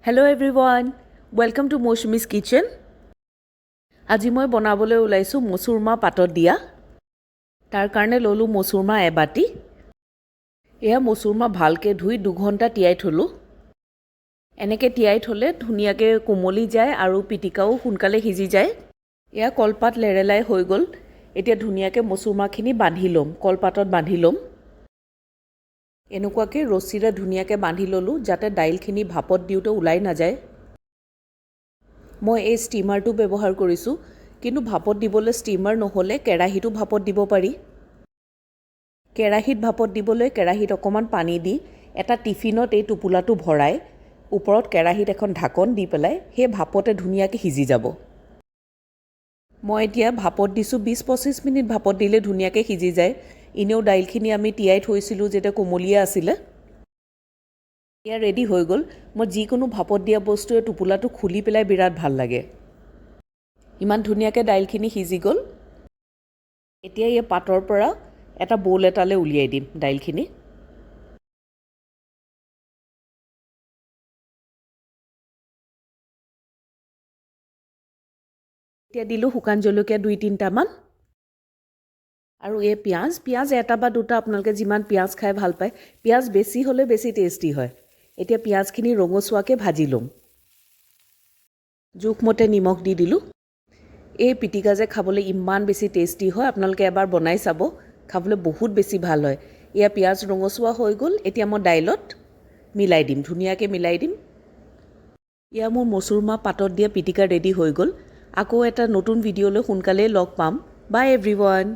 Hello everyone, welcome to Mousumi's Kitchen. আজি মই বনাবলৈ ওলাইছোঁ মচুৰমাহ পাতত দিয়া। তাৰ কাৰণে ল'লোঁ মচুৰমাহ এবাটি। এয়া মচুৰমাহ ভালকৈ ধুই 2 ঘণ্টা তিয়াই থ'লোঁ। এনেকৈ তিয়াই থ'লে ধুনীয়াকৈ কোমলি যায় আৰু পিটিকাও সোনকালে সিজি যায়। এয়া কলপাত লেৰেলাই হৈ গ'ল। এতিয়া ধুনীয়াকৈ মচুৰমাহখিনি বান্ধি ল'ম, কলপাতত বান্ধি ল'ম। এনেকুৱাকৈ ৰছীৰে ধুনীয়াকৈ বান্ধি ল'লোঁ, যাতে দাইলখিনি ভাপত দিওঁতে ওলাই নাযায়। মই এই ষ্টিমাৰটো ব্যৱহাৰ কৰিছোঁ, কিন্তু ভাপত দিবলৈ ষ্টিমাৰ নহ'লে কেৰাহীতো ভাপত দিব পাৰি। কেৰাহীত ভাপত দিবলৈ কেৰাহীত অকণমান পানী দি এটা টিফিনত এই টোপোলাটো ভৰাই ওপৰত কেৰাহীত এখন ঢাকন দি পেলাই সেই ভাপতে ধুনীয়াকৈ সিজি যাব। মই এতিয়া ভাপত দিছোঁ। 20-25 মিনিট ভাপত দিলে ধুনীয়াকৈ সিজি যায়। এনেও দাইলখিনি আমি তিয়াই থৈছিলোঁ যেতিয়া কোমলীয়া আছিলে। এয়া ৰেডি হৈ গ'ল। মই যিকোনো ভাপত দিয়া বস্তুৱে টোপোলাটো খুলি পেলাই বিৰাট ভাল লাগে। ইমান ধুনীয়াকৈ দাইলখিনি সিজি গ'ল। এতিয়া এই পাতৰ পৰা এটা ব'ল এটালৈ উলিয়াই দিম দাইলখিনি। এতিয়া দিলোঁ শুকান জলকীয়া দুই তিনিটামান আৰু এই পিঁয়াজ। পিঁয়াজ এটা বা দুটা, আপোনালোকে যিমান পিঁয়াজ খাই ভাল পায়। পিঁয়াজ বেছি হ'লে বেছি টেষ্টি হয়। এতিয়া পিঁয়াজখিনি ৰঙচুৱাকৈ ভাজি ল'ম। জোখমতে নিমখ দি দিলোঁ। এই পিটিকা যে খাবলৈ ইমান বেছি টেষ্টি হয়, আপোনালোকে এবাৰ বনাই চাব। খাবলৈ বহুত বেছি ভাল হয়। এয়া পিঁয়াজ ৰঙচুৱা হৈ গ'ল। এতিয়া মই দাইলত মিলাই দিম, ধুনীয়াকৈ মিলাই দিম। এয়া মোৰ মচুৰমাহ পাতত দিয়া পিটিকা ৰেডি হৈ গ'ল। আকৌ এটা নতুন ভিডিঅ'লৈ সোনকালেই লগ পাম। Bye everyone.